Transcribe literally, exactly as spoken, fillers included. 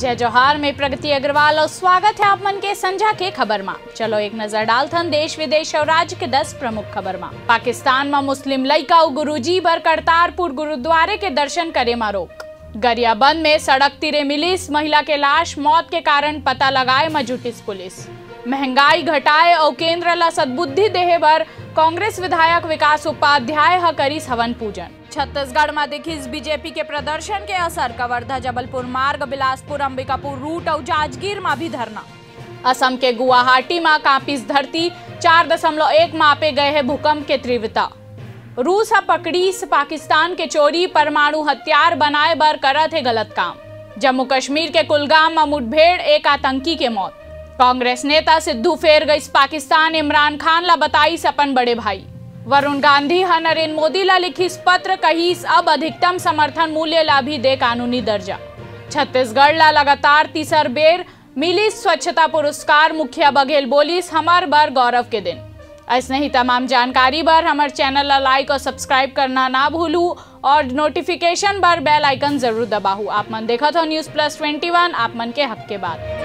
जय जोहार, मैं प्रगति अग्रवाल और स्वागत है आप मन के संझा के खबर मा। चलो एक नजर डालथन देश विदेश और राज्य के दस प्रमुख खबर मा। पाकिस्तान मा मुस्लिम लइका अउ गुरुजी बर करतारपुर गुरुद्वारे के दर्शन करे मा रोक। गरियाबंद में सड़क तीरे मिलिस महिला के लाश, मौत के कारण पता लगाए मा जुटिस पुलिस। महंगाई घटाए अउ केंद्र ला सद्बुद्धि देहे बर कांग्रेस विधायक विकास उपाध्याय ह करिस हवन पूजन। छत्तीसगढ़ मा दिखिस बीजेपी के प्रदर्शन के असर, कवर्धा जबलपुर मार्ग, बिलासपुर अंबिकापुर रूट अउ जांजगीर मा भी धरना। असम के गुवाहाटी मा कांपिस धरती, चार दशमलव एक मापे गए हे भूकंप के तीव्रता। रूस ह पकड़िस पाकिस्तान के चोरी, परमाणु हथियार बनाए बर करत हे गलत काम। जम्मू कश्मीर के कुलगाम म मुठभेड़, एक आतंकी के मौत। कांग्रेस नेता सिद्धू फेर गइस पाकिस्तान, इमरान खान ला बताइस अपन बड़े भाई। वरुण गांधी ह नरेंद्र मोदी ला लिखिस पत्र, कहिस अब अधिकतम समर्थन मूल्य ला भी दे कानूनी दर्जा। छत्तीसगढ़ ला लगातार तीसर बेर मिलिस स्वच्छता पुरस्कार, मुखिया बघेल बोलिस हमर बर गौरव के दिन। अइसने ही तमाम जानकारी बर हमर चैनल ला लाइक और सब्सक्राइब करना ना भूलू और नोटिफिकेशन बर बेल आइकन जरूर दबाहू। आप मन देखत हो न्यूज़ प्लस ट्वेंटी वन, आप मन के हक के बात।